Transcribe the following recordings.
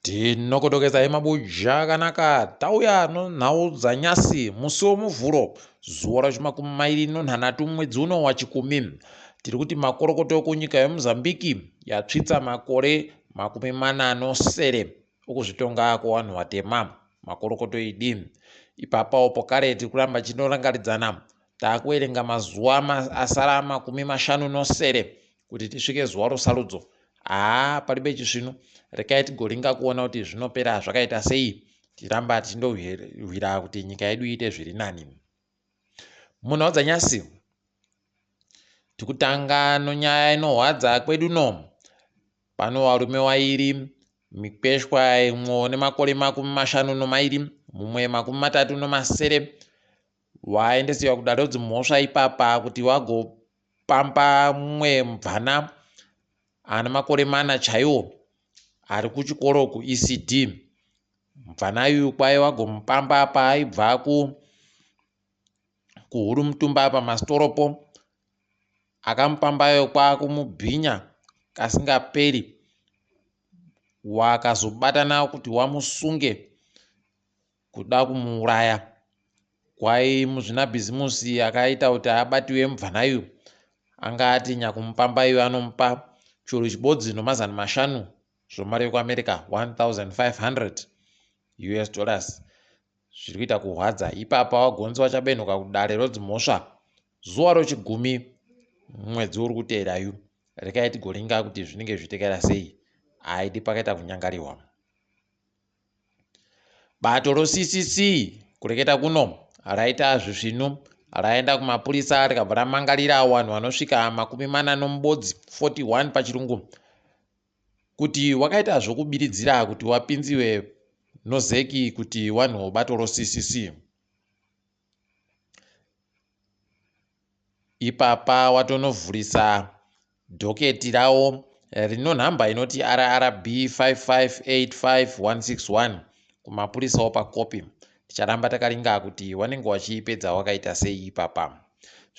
Tinokudokesai mabuja akanaka tauya nonhau dzanyasi musi womuvhuro zuva rachimakumi mairi nonhanhatu mwedzi uno wachikumi. Tiri kuti makorokoto kunyika yeMozambique yatsvitsa makore 47 okuzvitonga kwevanhu vatema. Makorokoto idi. Ipapawo pokare tiri kuramba tichinorangaridzana takuverenga mazuva asara 57 kuti tisvike zuva rosarudzo. Haa paribe chisvinu rekai tigoringa kuona kuti zvinopera zvakaita sei tiramba tichindohwira kuti nyika yedu iite zviri nani. Munhau dzanyasi tikutanga nonyaya inohwadza kwedu no pano varume vairi mikweshwa imwe nemakore 52 mumwe 37 vaendesiwa kudare redzimhosva ipapa kuti vagopamba mumwe mubvana ane makore 4 chaiwo ari kuchikoro kuECD. Mubvana uyu kwai vagomupamba paaibva kuHurumutumba pamasitoropo. Akamupambayo kwakumubhinya kasingaperi. Wakazobatana kuti wamusunge kuda kumuuraya. Kwai muzvinabhizimusi akaita kuti abatiwe mubvana uyu anga ati nyakumupamba uyu anomupa churu chibodzi nomazana mashanu zvomari yekuAmerica 1500 US dollars. Zviri kuita kuhwadza ipapa wagonzi wachabenhuka kudare rodzimhosva zuva rochigumi mwedzi uri kuteera yu. Rekai tigoringa kuti zvinenge zvichitekera sei. Haidi pakaita kunyangariwa. Bato roCCC kureketa kuno raita zvisvinu raenda kumapurisa rikabva ramangarira vanhu vanosvika 41 41 pachirungu kuti wakaita zvokubiridzira kuti wapinziwe nozeki kuti wanhu bato roCCC. Ipapa watonovhurisa dhoketi rawo rino nhamba inoti RRB 5585161 kumapurisawo pakopi. Ticharamba takaringa kuti wanenge wachiipedza wakaita sei ipapa.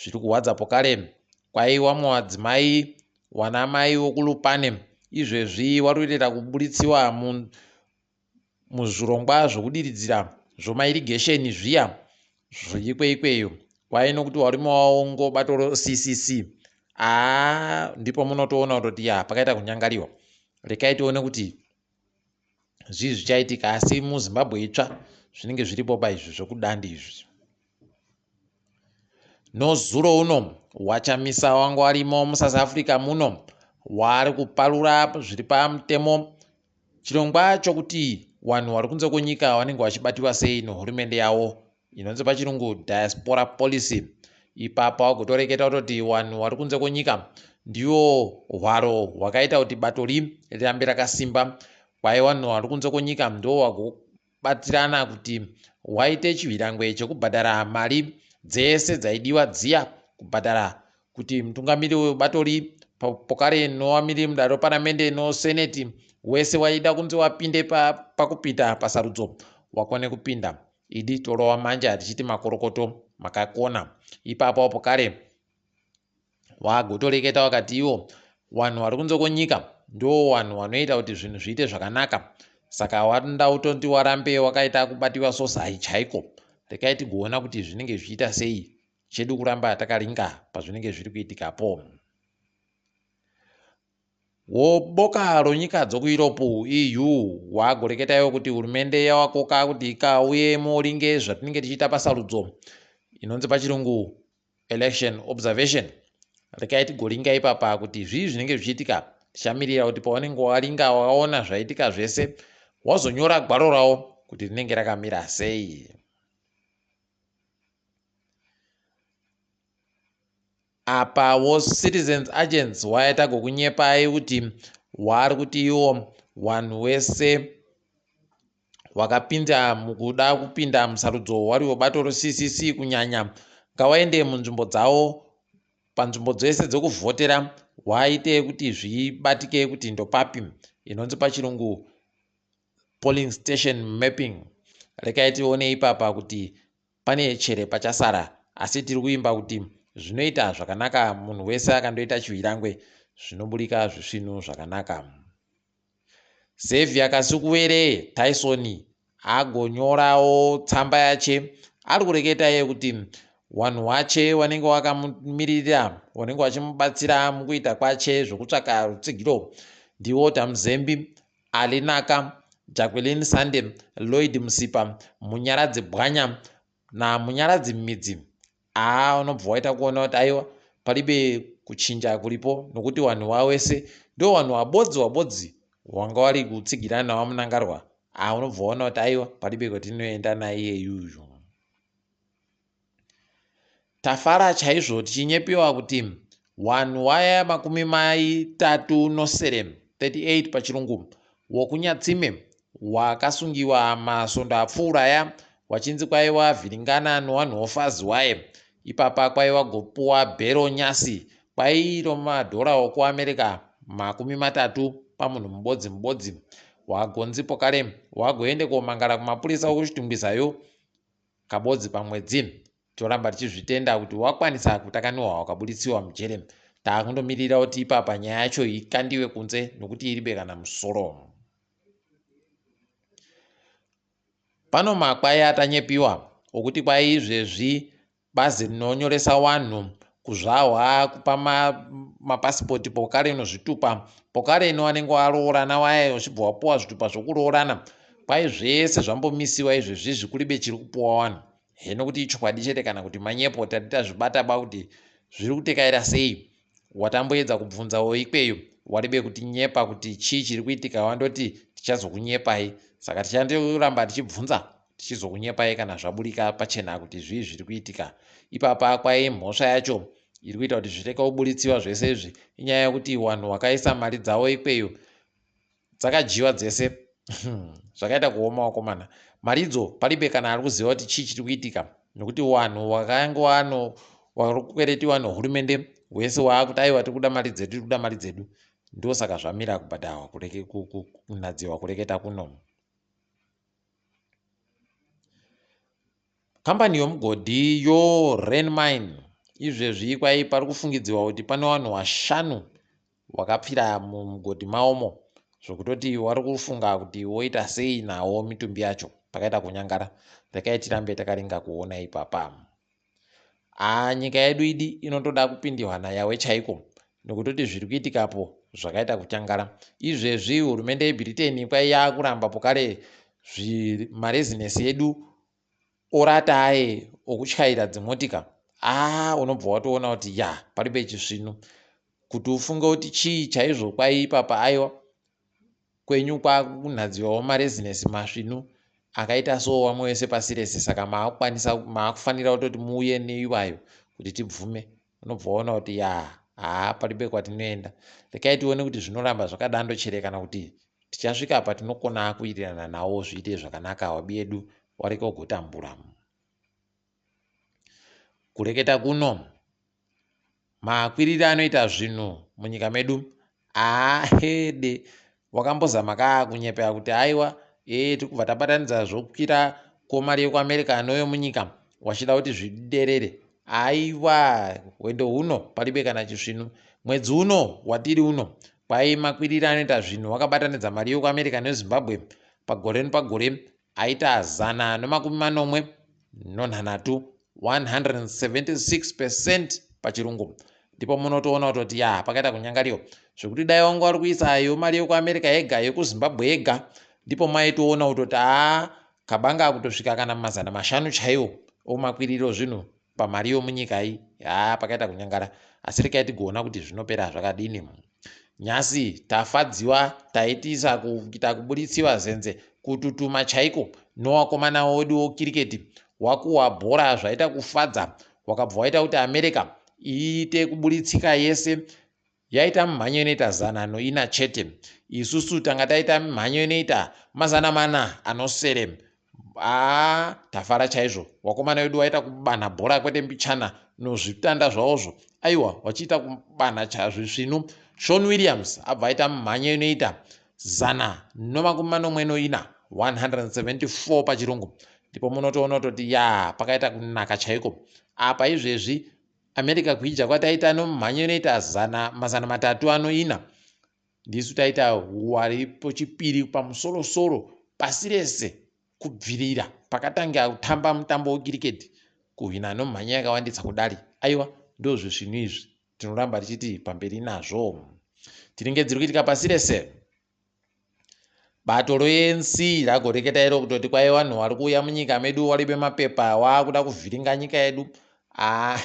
Zviri kuhwadza pokare kwai wamwe wadzimai wanamai wokuLupane izvezvi warwirira kuburitsiwa muzvirongwa zvokudiridzira zvomairigesheni zviya zveikweikweyo kwai nokuti varume wavo ngobato roCCC. Haa ndipo munotoona kutoti ya pakaita kunyangariwa. Rekai tione kuti zvii zvichaitika asi muZimbabwe itsva zvinenge zviripo paizvi zvokudandi izvi. Nozuro uno waChamisa wanga warimo muSouth Africa muno waari kuparura zviri pamutemo chirongwa chokuti vanhu vari kunze kwenyika vanenge vachibatiwa sei nehurumende yavo inonzi pachirungu diaspora policy. Ipapa wagotoreketa kutoti vanhu vari kunze kwenyika ndiwo hwaro hwakaita kuti bato ri rirambe rakasimba. Kwai vanhu vari kunze kwenyika ndiwo batirana kuti waite chihwirangwe chekubhadhara mari dzese dzaidiwa dziya kubhadhara kuti mutungamiri webatori pokare nowamiri mudare reparamende noseneti wese waida kunzi wapinde pakupinda pasarudzo wakone kupinda. Idi torova manja tichiti makorokoto makakona. Ipapo pokare Wagotoreketa wakati iwo wanhu wari kunze kwenyika ndiwo wanhu wanoita kuti zvinhu zviite zvakanaka saka wanoda kutoti warambe wakaita kubatiwa sozai chaiko. Rekai tigoona kuti zvinenge zvichiita sei chedu kuramba takaringa pazvinenge zviri kuitikapo. Woboka ronyika dzokuEurope, EU, wagoreketa iwo kuti hurumende yawakoka kuti ikauye moringe zvatinenge tichiita pasarudzo inonzi pachirungu election observation. Rekai tigoringa ipapa kuti zvii zvinenge zvichiitika. Tichamirira kuti paunenge waringa waona zvaitika zvese wazonyora gwaro rawo kuti rinenge rakamira sei. Apa wo citizens agents waita gokunyepai kuti waari kuti iwo wanhu wese wakapinda mukuda kupinda musarudzo wari webato reCCC kunyanya ngawaende munzvimbo dzawo panzvimbo dzese dzekuvhotera waite kuti zvibatike kuti ndopapi inonzi pachirungu polling station mapping. Rekai tione ipapa kuti Pane chere pachasara asi tiri kuimba kuti zvinoita zvakanaka munhu wese akandoita chihwirangwe zvinoburika zvisvinu zvakanaka. Xavier Kasukuwere Tyson agonyorawo tsamba yache ari kureketa iye kuti wanhu wache wanenge wakamumirira wanenge wachimubatsira mukuita kwache zvokutsvaka rutsigiro ndiWalter Mzembi, Alinaka, Jacqueline Sande, Lloyd Musipa, Munyaradzi Bwanya naMunyaradzi Midzi. Haa unobva waita kuona kuti aiwa palibe kuchinja kuripo nokuti wanhu wawese ndo wanhu wabodzi wabodzi wanga wari kutsigirana nawaMunangarwa. Haa unobva waona kuti aiwa palibe kwatinoenda naiye yuyu. Tafara chaizvo tichinyepiwa kuti wanhu waya makumi maitatu nosere 38 pachirungu wokunyatsime wakasungiwa masondo apfuura aya wachinzi kwaiwa vhiringana nowanhu wofazi waye ipapa kwaiwa gopuwa bhero nyasi kwairo madhora okuAmerica 30 pamunhu mubodzi mubodzi wagonzi pokare wagoende komangara kumapurisa okuchitungwizayo kabodzi pamwedzi. Toramba tichizvitenda kuti wakwanisa kutakaniwa wakabuditsiwa mujere. Taakundomirira kuti ipapa nyaya yacho ikandiwe kunze nokuti iribe kana musoro. Pano makwai atanyepiwa okuti kwai izvezvi bazi rinonyoresa wanhu kuzvahwa kupa mapasipoti pokare nozvitupa pokare ino wanenge waroorana waya uchibva wapuwa zvitupa zvokuroorana kwai zvese zvambomisiwa izvezvizvi kuribe chiri kupuwa wanhu heno kuti ichokwadi chete kana kuti manyepo tati tazvibata ba kuti zviri kutekaira sei watamboedza kubvunzawo ikweyo waribe kutinyepa kuti chii chiri kuitika wandoti tichazokunyepai saka tichandoramba tichibvunza tichizokunyepai kana zvaburika pachena kuti zvii zviri kuitika ipapa kwai mhosva yacho iri kuita kuti zvireke kuburitsiwa zvese izvi inyaya yekuti vanhu vakaisa mari dzavo ikweyo dzakadyiwa dzese zvakaita kuoma wakomana maridzo palibe kana ari kuziva kuti chii chiri kuitika nokuti wanhu wakange wano wari kukweretiwa nohurumende wese waakuti aiwa tiri kuda mari dzedu tiri kuda mari dzedu ndosaka zvamira kubhadharwa kunadziwa kureketa kuno. Kambani yomugodhi yoRen Mine izvezvi kwai pari kufungidzirwa kuti pane vanhu vashanu wakapfira mumugodhi maomo zvokutoti wari kufunga kuti woita sei nawo mitumbi yacho pakaita kunyangara rekai tirambe takaringa kuona ipapa. Haa nyika yedu idi inotoda kupindiwa naYawe chaiko nokutoti zviri kuitikapo zvakaita kutyangara. Izvezvi hurumende yeBritain kwai yakuramba pokare marezinesi edu orata aye okutyaira dzimotika. Haa unobva watoona kuti ya paribe chisvinu. Kuti ufunge kuti chii chaizvo kwai ipapa aiwa Kwenyu kwakunhadziwawo marezinesi masvinu akaita soo wamwe wese pasi rese saka maakukwanisa maakufanira kutoti muuye neiwayo kuti tibvume unobva waona kuti yaa haa palibe kwatinoenda rekai tione kuti zvinoramba zvakadando chere kana kuti tichasvika patinokona kuwirirana nawo zviite zvakanaka wabi yedu wareke ugotambura kureketa kuno Makwirire anoita zvinhu munyika medu haa hede wakambozama kaa kunyepera kuti aiwa ee tiri kubva tabatanidza zvokwira komari yekuAmerica noyomunyika wachida kuti zviderere aiwa hwendo huno palibe kana chisvinu mwedzi uno watiri uno kwai makwirire anoita zvinhu wakabatanidza mari yokuAmerica neZimbabwe pagore nepagore aita 173, 176 percent pachirungu ndipo munotoona kutoti ya pakaita kunyangariwa zvekuti dai wanga wari kuisa yo mari yekuAmerica yega yekuZimbabwe yega ndipo maitoona kutoti haa kabanga akutosvika kana 500 chaiwo omakwiriro zvinhu pamari yomunyika iyi haa pakaita kunyangara asi rekai tigoona kuti zvinopera zvakadini nyasi tafadziwa taitisa kuita kuburitsiwa zenze kututuma chaiko nowakomana wedu wokiriketi wakuwa bhora zvaita kufadza wakabva waita kuti America iite kuburitsika yese Yaita mimhanyo inoita 104 chete. Isusu tanga taita mimhanyo inoita 400. Haa tafara chaizvo. Wakomana wedu waita kubanha bhora kwete mbichana nozvitanda zvawozvo. Aiwa wachiita kubanha zvisvinu. Sean Williams abva aita mimhanyo inoita 174, 174 pachirungu. Ndipo munotoona kutoti yaa pakaita kunaka chaiko. Apa izvezvi America kuija kwataita nomumhanyo inoita 304. Ndisu taita waripo chipiri pamusorosoro pasi rese kubvirira pakatanga kutamba mutambo wekiriketi kuhwina anomhanya yakawandisa kudari. Aiwa, ndozvisvinu izvi, tinoramba tichiti pamberi nazvo. Tiringe dziri kuitika pasi rese. Bato reANC ragoreketa iro kutoti kwai vanhu vari kuuya munyika medu waribe mapepa waakuda kuvhiringa nyika yedu. Ah,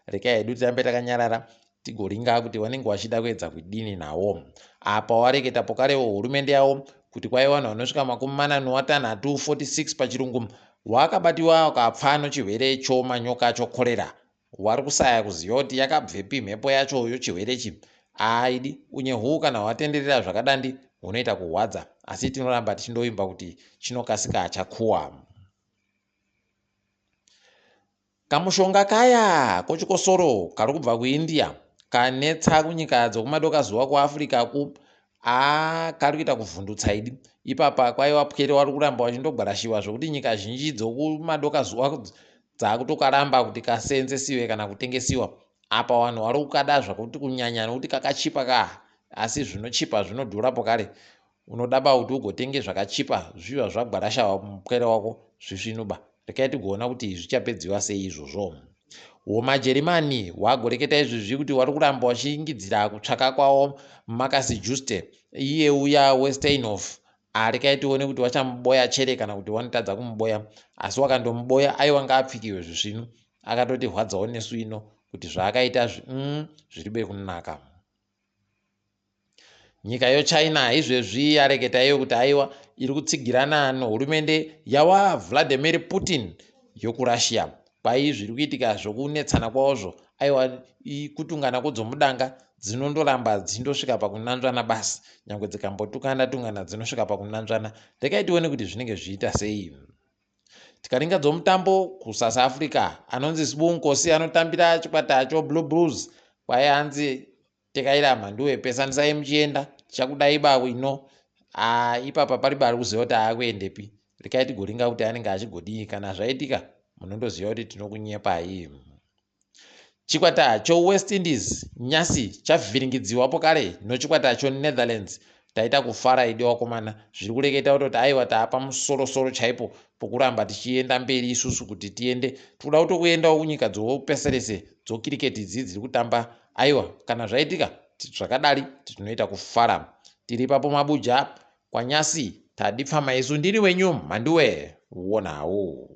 rekai hedu tirambe takanyarara tigoringa kuti vanenge vachida kuedza kudini nawo. Apa wareketa pokarewo hurumende yavo kuti kwai vanhu vanosvika 46 46 pachirungu wakabatiwa wakapfa nochirwere chomanyoka chokorera. Wari kusaya kuziva kuti yakabvepi mhepo yacho yochirwere ichi. Aidi unyehu kana hwatenderera zvakadandi hunoita kuhwadza, asi tinoramba tichindoimba kuti chinokasika chakuwa. Kamushonga kaya kochikosoro kari kubva kuIndia kanetsa kunyika dzokumadokazuva kuAfrica ku aa kari kuita kuvhundutsa idi. Ipapa kwaiva pwere wari kuramba wachindogwarashiwa zvokuti nyika zhinji dzokumadokazuva dzakutokaramba kuti kaseenzesiwe kana kutengesiwa. Apa vanhu vari kukada zvakuti kunyanya nokuti kakachipa ka, asi zvinochipa zvinodhura pokare. Unodaba kuti ugotenge zvakachipa zviva zvagwarasha mupwere wako zvisvinuba. Rekai tigoona kuti zvichapedziwa sei izvozvo. Womajerimani wagoreketa izvezvi kuti wari kuramba wachingidzira kutsvaka kwawo Marcus Juste, iye uya weSteinhoff. Rekai tione kuti wachamuboya chere kana kuti wanotadza kumuboya, asi wakandomuboya aiwa ngaapfikiwe zvisvinu. Akatotirwadzawo nesu ino kuti zvaakaita zviri bekunaka. Nyika yoChina izvezvi yareketa iyo kuti aiwa iri kutsigirana nohurumende yawa Vladimir Putin yokuRussia. Kwai zviri kuitika zvokunetsana kwavozvo aiwa kutungana kwodzomudanga dzinondoramba dzindosvika pakunanzvana basi, nyangwe dzikambotukana tungana dzinosvika pakunanzvana. Rekai tione kuti zvinenge zvichiita sei. Tikaringa dzomutambo kuSouth Africa, anonzi Sibu Nkosi anotambira chikwata choBlue Bulls kwai hanzi tekaira mhanduwe pesanisai muchienda tichakudai ba ino. Ipapa pari bari kuziva kuti aakuendepi. Rekai tigoringa kuti anenge achigodii. Kana zvaitika munondoziva kuti tinokunyepai. Chikwata choWest Indies nyasi chavhiringidziwapo kare nochikwata choNetherlands. Taita kufara idi wakomana, zviri kureketa kutoti aiwa taapa musorosoro chaipo pokuramba tichienda mberi isusu kuti tiende. Tikuda kutokuendawo kunyika dzopeserese dzokiriketi idzi dziri kutamba. Aiwa kana zvaitika zvakadari tinoita kufara. Tiri ipapo mabuja kwanyasi tadipfama isu. Ndini wenyu Mhanduwe wonawo.